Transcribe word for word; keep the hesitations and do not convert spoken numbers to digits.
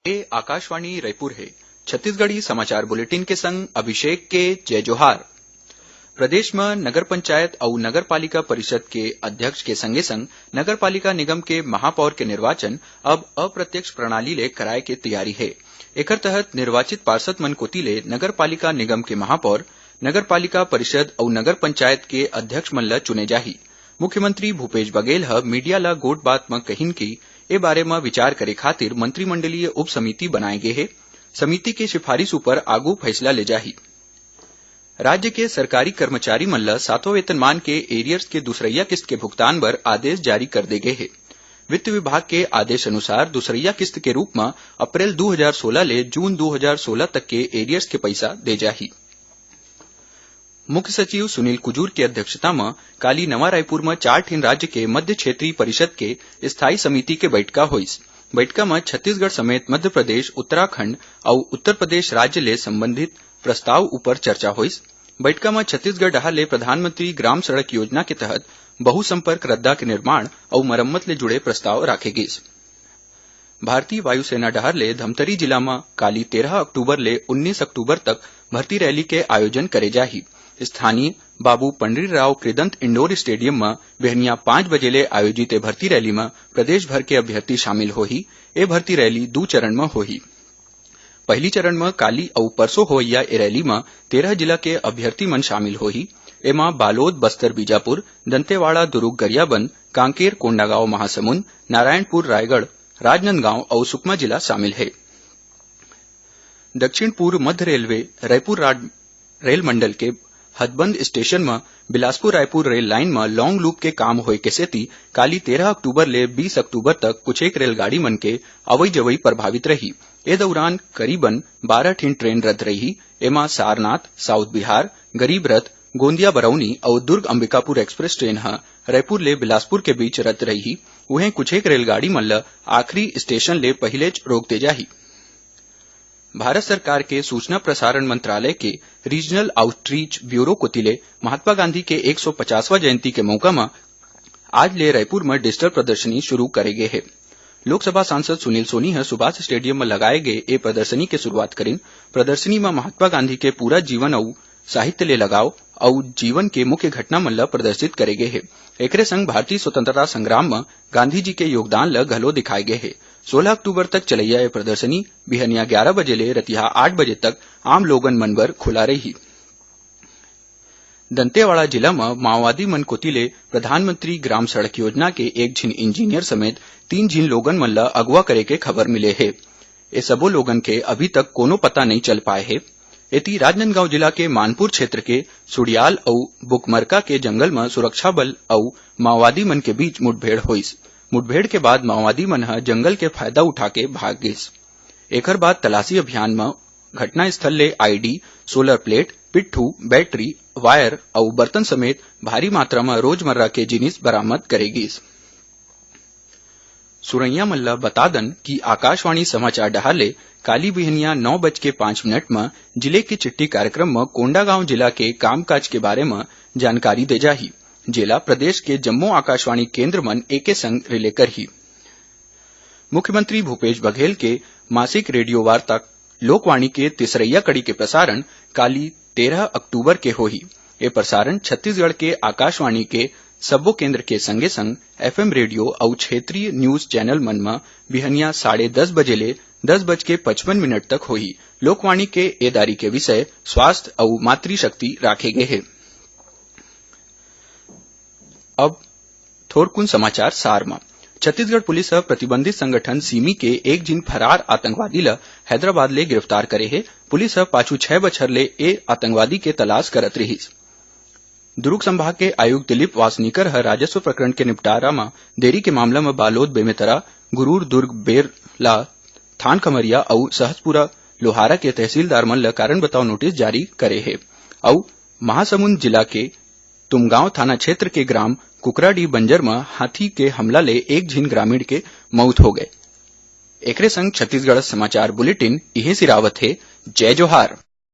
ए आकाशवाणी रायपुर हे। छत्तीसगढ़ी समाचार बुलेटिन के संग अभिषेक के जय जोहार। प्रदेश म नगर पंचायत अउ नगर पालिका परिषद के अध्यक्ष के संगे संग नगर पालिका निगम के महापौर के निर्वाचन अब अप्रत्यक्ष प्रणाली ले कराए के तैयारी हे। एकर तहत निर्वाचित पार्षद मन कोति ले नगर पालिका निगम के महापौर, नगर पालिका परिषद अउ नगर पंचायत के अध्यक्ष मन ल चुने जाही। मुख्यमंत्री भूपेश बघेल ह मीडिया ल गोठ बात म कहिन कि ए बारे म विचार करे खातिर मंत्रिमंडलीय उप समिति बनाए गे हे। समिति के सिफारिश उपर आगू फैसला ले जाही। राज्य के सरकारी कर्मचारी मन ल सातवां वेतनमान के एरियर्स के दूसरइया किस्त के भुगतान बर आदेश जारी कर दे गे हे। वित्त विभाग के आदेश अनुसार दूसरइया किस्त के रूप म अप्रैल दू हजार सोला ले जून दू हजार सोला तक के एरियर्स के पइसा दे जाही। मुख्य सचिव सुनील कुजूर के अध्यक्षता म काली नवा रायपुर म चार ठिन राज्य के मध्य क्षेत्रीय परिषद के स्थायी समिति के बैठका होइस। बैठका म छत्तीसगढ़ समेत मध्य प्रदेश, उत्तराखंड अउ उत्तर प्रदेश राज्य ले संबंधित प्रस्ताव उपर चर्चा होइस। बैठका म छत्तीसगढ़ डहार ले प्रधानमंत्री ग्राम सड़क योजना के तहत बहुसंपर्क रद्दा के निर्माण अउ मरम्मत ले जुड़े प्रस्ताव राखे गिस। भारतीय वायुसेना डहार ले धमतरी जिला म काली तेरह अक्टूबर ले उन्नीस अक्टूबर तक भर्ती रैली के आयोजन करे जाही। स्थानीय बाबू पंडरीराव कृदंत इंडोर स्टेडियम म बिहनिया पाँच बजे ले आयोजित ए भर्ती रैली म प्रदेश भर के अभ्यर्थी शामिल होही। ए भर्ती रैली दू चरण म होही। पहिली चरण म काली अउ परसों होवइया ए रैली म तेरह जिला के अभ्यर्थी मन शामिल होही। एमा बालोद, बस्तर, बीजापुर, दंतेवाड़ा, दुरूग, गरियाबंद, कांकेर, कोंडागांव, महासमुंद, नारायणपुर, रायगढ़, राजनांदगांव अउ सुकमा जिला शामिल हे। दक्षिण पूर्व मध्य रेलवे रायपुर राड-, रेल मंडल के हदबंद स्टेशन म बिलासपुर रायपुर रेल लाइन म लॉन्ग लूप के काम होए के सेती काली तेरह अक्टूबर ले बीस अक्टूबर तक कुछेक रेलगाड़ी मन के अवई जवई प्रभावित रही। ए दौरान करीबन बारह ठिन ट्रेन रद्द रही। एमा सारनाथ, साउथ बिहार, गरीब रथ, गोंदिया बरौनी अउ दुर्ग अंबिकापुर एक्सप्रेस ट्रेन ह रायपुर ले बिलासपुर के बीच रद्द रही। उहें कुछेक रेलगाड़ी मन ल आखिरी स्टेशन ले पहिलेच रोक दे जाही। भारत सरकार के सूचना प्रसारण मंत्रालय के रीजनल आउटरीच ब्यूरो कोति ले महात्मा गांधी के एक सौ पचासवां जयंती के मौका म आज ले रायपुर म डिजिटल प्रदर्शनी शुरू करे गे हे। लोकसभा सांसद सुनील सोनी ह सुभाष स्टेडियम म लगाए गे ए प्रदर्शनी के शुरुआत करिन। प्रदर्शनी म महात्मा गांधी के पूरा जीवन अउ साहित्य ले लगाव अउ जीवन के मुख्य घटना मन ल प्रदर्शित करे गे हे। एकरे संग भारतीय स्वतंत्रता संग्राम म गांधी जी के योगदान ल घलो दिखाए गे हे। सोलह अक्टूबर तक चलइया ए प्रदर्शनी बिहनिया ग्यारह बजे ले रतिहा आठ बजे तक आम लोगन मन बर खुला रही। दंतेवाड़ा जिला म माओवादी मन कोति ले प्रधानमंत्री ग्राम सड़क योजना के एक झिन इंजीनियर समेत तीन झिन लोगन मन ल अगवा करे के खबर मिले हे। ए सबो लोगन के अभी तक कोनो पता नइ चल पाए हे। एती राजनांदगांव जिला के मानपुर क्षेत्र के सुड़ियाल अउ बुकमरका के जंगल म सुरक्षा बल अउ माओवादी मन के बीच मुठभेड़ होइस। मुठभेड़ के बाद माओवादी मन ह जंगल के फायदा उठा के भाग गिस। एकर बाद तलाशी अभियान म घटनास्थल ले आईडी, सोलर प्लेट, पिट्ठू, बैटरी, वायर अउ बर्तन समेत भारी मात्रा म रोजमर्रा के जिनिस बरामद करे गिस। सुरैया मन ल बता दन कि आकाशवाणी समाचार डहार ले काली बिहनिया नौ बज के पाँच मिनट म जिले की चिट्ठी कार्यक्रम म कोंडागांव जिला के कामकाज के बारे म जानकारी दे जाही, जेला प्रदेश के जम्मो आकाशवाणी केंद्र मन एके संग रिले करही। मुख्यमंत्री भूपेश बघेल के मासिक रेडियो वार्ता लोकवाणी के तीसरइया कड़ी के प्रसारण काली तेरह अक्टूबर के होही। ए प्रसारण छत्तीसगढ़ के आकाशवाणी के सब्बो केंद्र के संगे संग एफएम रेडियो अउ क्षेत्रीय न्यूज चैनल मन म बिहनिया साढ़े दस बजे ले दस बज के पचपन मिनट तक होही। लोकवाणी के ए दारी के विषय स्वास्थ्य अउ मातृशक्ति राखे गे हे। अब थोरकुन समाचार सार म। छत्तीसगढ़ पुलिस ह प्रतिबंधित संगठन सिमी के एक झिन फरार आतंकवादी ल हैदराबाद ले गिरफ्तार करे हे। पुलिस ह पाछू छह बछर ले ए आतंकवादी के तलाश करत रिहिस। दुरूग संभाग के आयुक्त दिलीप वासनीकर ह राजस्व प्रकरण के निपटारा म देरी के मामला म बालोद, बेमेतरा, गुरूर, दुर्ग, बेरला, थानखमरिया अउ सहसपुरा लोहारा के तहसीलदार मन ल कारण बताओ नोटिस जारी करे हे अउ महासमुंद जिला के तुमगांव थाना क्षेत्र के ग्राम कुकराडीह बंजर म हाथी के हमला ले एक झिन ग्रामीण के मउत हो गए। एकरे संग छत्तीसगढ़ समाचार बुलेटिन इहें सिरावत हे। जय जोहार।